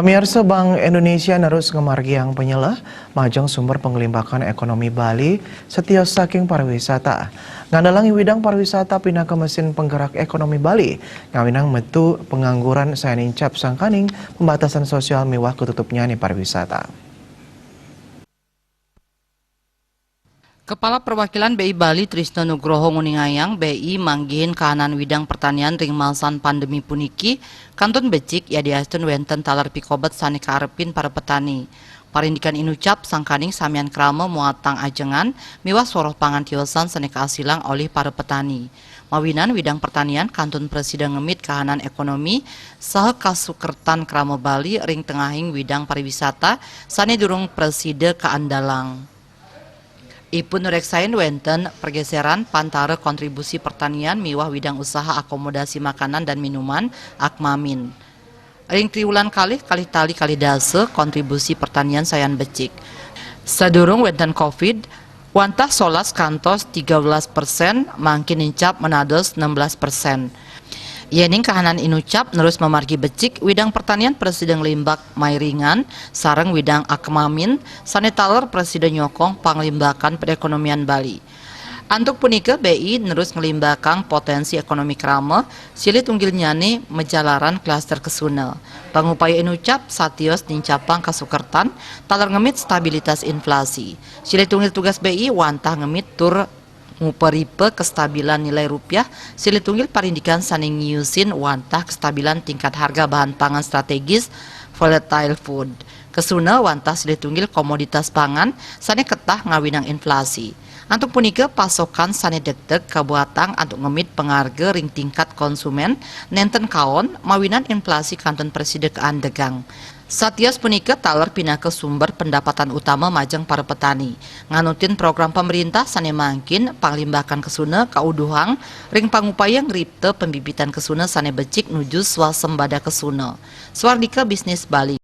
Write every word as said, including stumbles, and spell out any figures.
Pemirsa, Bank Indonesia nerus ngamargiang panyeleh majeng sumber panglimbakan ekonomi Bali satios saking pariwisata. Ngandelang widang pariwisata pinaka mesin penggerak ekonomi Bali, ngawinang metu pengangguran sayan nincap sangkaning pembatasan sosial miwah katutupnyané pariwisata. Kepala Perwakilan B I Bali Trisno Nugroho nguningayang, B I manggihin kahanan widang pertanian ring masan pandemi puniki kantun becik yadiastun wénten taler pikobet sané kaarepin para petani. Parindikan inucap sangkaning samian krama muatang ajengan miwah soroh pangan tiosan sané kaasilang olih para petani. Mawinan widang pertanian kantun prasida ngemit kahanan ekonomi saha kasukertan krama Bali ring tengahing widang pariwisata sané durung prasida kaandalang. Ipun nureksain wénten pergeseran pantara kontribusi pertanian miwah widang usaha akomodasi makanan dan minuman, Akmamin. Ring triwulan kalih, kalih tali kalih dasa, kontribusi pertanian sayan becik. Sadurung wénten covid, wantah solas kantos tiga belas persen, mangkin nincap menados enam belas persen. Yéning kahanan inucap nerus mamargi becik, widang pertanian prasida nglimbak mairingan sareng widang Akmamin sané taler prasida nyokong panglimbakan perekonomian Bali. Antuk punika, B I nerus nglimbakang potensi ekonomi krama, silih tunggilnyané majalaran klaster kesuna. Pangupaya inucap satios nincapang kasukertan taler ngemit stabilitas inflasi. Silih tunggil tugas B I wantah ngemit tur nguperipa kestabilan nilai rupiah, silih tunggil parindikan sané ngiusin wantah kestabilan tingkat harga bahan pangan strategis, volatile food. Kesuna wantah silih tunggil komoditas pangan sané ketah ngawinang inflasi. Antuk punika, pasokan sané degdeg kabuatang antuk ngemit pangarga ring tingkat konsumen nénten kaon mawinan inflasi kantun prasida kaandegang. Satios punika taler pinaka sumber pendapatan utama majeng para petani. Nganutin program pamerintah sané mangkin, panglimbakan kesuna kauduhang ring pangupaya ngripta pembibitan kesuna sané becik nuju swasembada kesuna. Swardika Bisnis Bali.